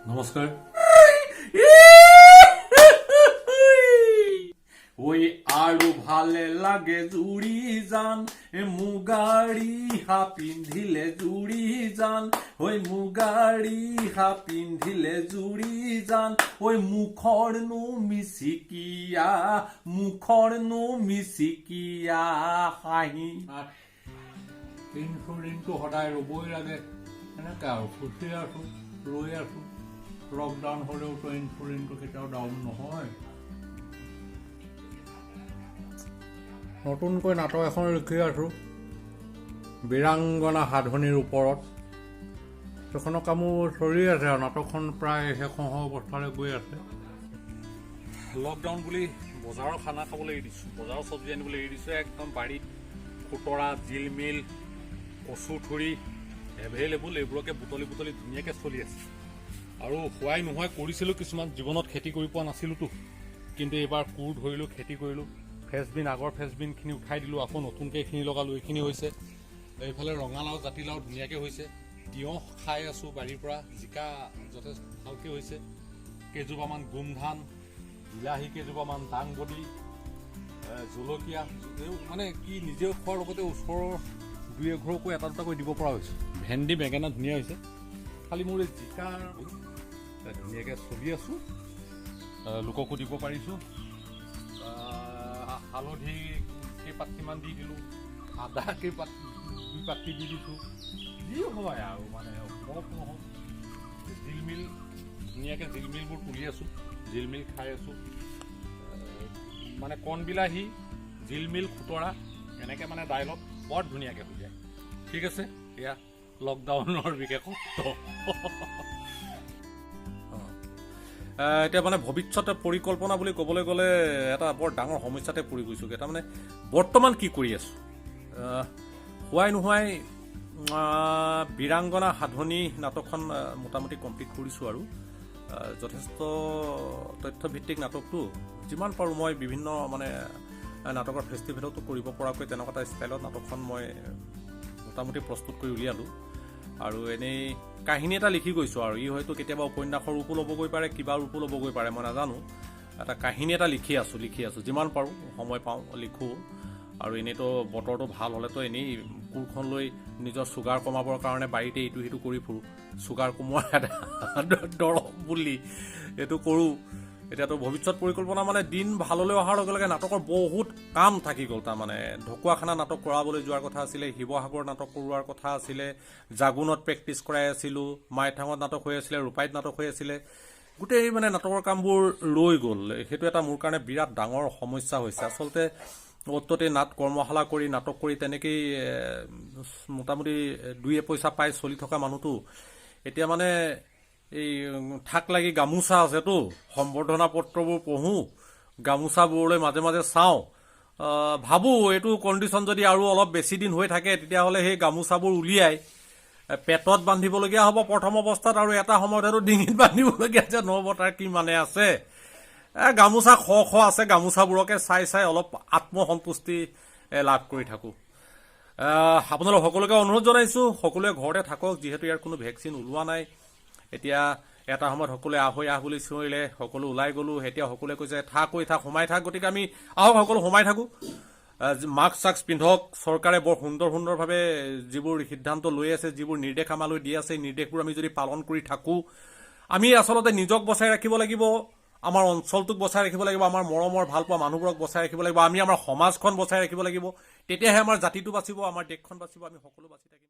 নমস্কাৰ। ঐ আৰু ভালে লাগে জুৰি জান মুগাৰী হা পিন্ধিলে, জুৰি জান ঐ মুগাৰী হা পিন্ধিলে, জুৰি জান ঐ মুখৰনো মিচিকিয়া, মুখৰনো মিচিকিয়া হাঁহি। ইনচুলিনটো সদায় ল'বই লাগে। এনেকৈ আৰু ফুচি আছোঁ, ৰৈ আছোঁ। লকডাউন হ'লেওতো ইনচুলিনটো কেতিয়াও ডাউন নহয়। নতুনকৈ নাটক এখন লিখি আছোঁ বীৰাংগনা সাধনীৰ ওপৰত। সেইখনৰ কামো চলি আছে আৰু নাটকখন প্ৰায় শেষ হওঁ অৱস্থালৈ গৈ আছে। লকডাউন বুলি বজাৰৰ খানা খাবলৈ এৰি দিছোঁ, বজাৰৰ চব্জি আনিবলৈ এৰি দিছোঁ। একদম বাৰীত খুতৰা, জিলমিল, কচু থুৰি এভেইলেবল। এইবোৰকে বুটলি বুটলি ধুনীয়াকৈ চলি আছে। আৰু হোৱাই নোহোৱাই কৰিছিলোঁ কিছুমান। জীৱনত খেতি কৰি পোৱা নাছিলোঁতো, কিন্তু এইবাৰ কোৰ ধৰিলোঁ, খেতি কৰিলোঁ। ফ্ৰেচবিন, আগৰ ফ্ৰেচবিনখিনি উঠাই দিলোঁ, আকৌ নতুনকৈ এইখিনি লগালোঁ, এইখিনি হৈছে। এইফালে ৰঙালাও, জাতিলাও ধুনীয়াকৈ হৈছে। তিয়ঁহ খাই আছোঁ বাৰীৰ পৰা। জিকা যথেষ্ট ভালকৈ হৈছে। কেইজোপামান গোমধান, বিলাহী কেইজোপামান, দাংবডি, জলকীয়া, মানে কি নিজেও খোৱাৰ লগতে ওচৰৰ দুই এঘৰকো এটা দুটাকৈ দিব পৰা হৈছে। ভেন্দি, বেঙেনা ধুনীয়া হৈছে। খালি মোৰ এই জিকাৰ ধুনীয়াকৈ চলি আছোঁ, লোককো দিব পাৰিছোঁ। হালধি কেইপাতিমান দি দিলোঁ, আদা কেইপাত দুই পাতি দি দিছোঁ। যি হয় আৰু মানে হওক নহওক, জিলমিল ধুনীয়াকৈ জিলমিলবোৰ তুলি আছোঁ, জিলমিল খাই আছোঁ। মানে কণ বিলাহী, জিলমিল, খুতৰা এনেকৈ মানে দাইলত বৰ ধুনীয়াকৈ হৈ যায়। ঠিক আছে, এয়া লকডাউনৰ বিশেষত্ব। এতিয়া মানে ভৱিষ্যতে পৰিকল্পনা বুলি ক'বলৈ গ'লে এটা বৰ ডাঙৰ সমস্যাতে পৰি গৈছোঁগৈ। তাৰমানে বৰ্তমান কি কৰি আছোঁ, হোৱাই নোহোৱাই বীৰাংগনা সাধনী নাটকখন মোটামুটি কমপ্লিট কৰিছোঁ আৰু যথেষ্ট তথ্যভিত্তিক নাটকটো। যিমান পাৰোঁ মই বিভিন্ন মানে নাটকৰ ফেষ্টিভেলতো কৰিব পৰাকৈ তেনেকুৱা এটা ষ্টাইলত নাটকখন মই মোটামুটি প্ৰস্তুত কৰি উলিয়ালোঁ। আৰু এনেই কাহিনী এটা লিখি গৈছোঁ আৰু ই হয়তো কেতিয়াবা উপন্যাসৰ ৰূপো ল'বগৈ পাৰে, কিবা ৰূপো ল'বগৈ পাৰে, মই নাজানো। এটা কাহিনী এটা লিখি আছোঁ, যিমান পাৰোঁ, সময় পাওঁ লিখোঁ। আৰু এনেইতো বতৰটো ভাল হ'লেতো এনেই কোৰখন লৈ নিজৰ চুগাৰ কমাবৰ কাৰণে বাৰীতে ইটো সিটো কৰি ফুৰোঁ। চুগাৰ কমোৱাৰ এটা দৰৱ বুলি এইটো কৰোঁ। এতিয়াতো ভৱিষ্যত পৰিকল্পনা মানে দিন ভাললৈ অহাৰ লগে লগে নাটকৰ বহুত কাম থাকি গ'ল। তাৰমানে ঢকুৱাখানা নাটক কৰাবলৈ যোৱাৰ কথা আছিলে, শিৱসাগৰ নাটক কৰোৱাৰ কথা আছিলে, জাগুনত প্ৰেক্টিচ কৰাই আছিলোঁ, মাইথাঙত নাটক হৈ আছিলে, ৰূপাইত নাটক হৈ আছিলে। গোটেই মানে নাটকৰ কামবোৰ ৰৈ গ'ল। সেইটো এটা মোৰ কাৰণে বিৰাট ডাঙৰ সমস্যা হৈছে। আচলতে অ'ত ত'তে নাট কৰ্মশালা কৰি, নাটক কৰি তেনেকেই মোটামুটি দুই এপইচা পাই চলি থকা মানুহটো এতিয়া মানে এই থাক লাগি গামোচা আছেতো, সম্বৰ্ধনা পত্ৰবোৰ পঢ়োঁ, গামোচাবোৰলৈ মাজে মাজে চাওঁ, ভাবোঁ এইটো কণ্ডিশ্যন যদি আৰু অলপ বেছি দিন হৈ থাকে, তেতিয়াহ'লে সেই গামোচাবোৰ উলিয়াই পেটত বান্ধিবলগীয়া হ'ব প্ৰথম অৱস্থাত আৰু এটা সময়ত হয়তো ডিঙিত বান্ধিবলগীয়া যে নহ'ব, তাৰ কি মানে আছে। গামোচা শ শ আছে, গামোচাবোৰকে চাই চাই অলপ আত্মসন্তুষ্টি লাভ কৰি থাকোঁ। আপোনালোক সকলোকে অনুৰোধ জনাইছোঁ, সকলোৱে ঘৰতে থাকক। যিহেতু ইয়াৰ কোনো ভেকচিন ওলোৱা নাই। এতিয়া এটা সময়ত সকলোৱে আহ হৈ আহ বুলি চিঞৰিলে, সকলো ওলাই গ'লোঁ। এতিয়া সকলোৱে কৈছে থাক হৈ থাক, সোমাই থাক। গতিকে আমি আহক সকলো সোমাই থাকোঁ। মাস্ক চাস্ক পিন্ধক। চৰকাৰে বৰ সুন্দৰ সুন্দৰভাৱে যিবোৰ সিদ্ধান্ত লৈ আছে, যিবোৰ নিৰ্দেশ আমালৈ দি আছে, এই নিৰ্দেশবোৰ আমি যদি পালন কৰি থাকোঁ, আমি আচলতে নিজক বচাই ৰাখিব লাগিব, আমাৰ অঞ্চলটোক বচাই ৰাখিব লাগিব, আমাৰ মৰমৰ ভালপোৱা মানুহবোৰক বচাই ৰাখিব লাগিব, আমি আমাৰ সমাজখন বচাই ৰাখিব লাগিব। তেতিয়াহে আমাৰ জাতিটো বাচিব, আমাৰ দেশখন বাচিব, আমি সকলো বাচি থাকিম।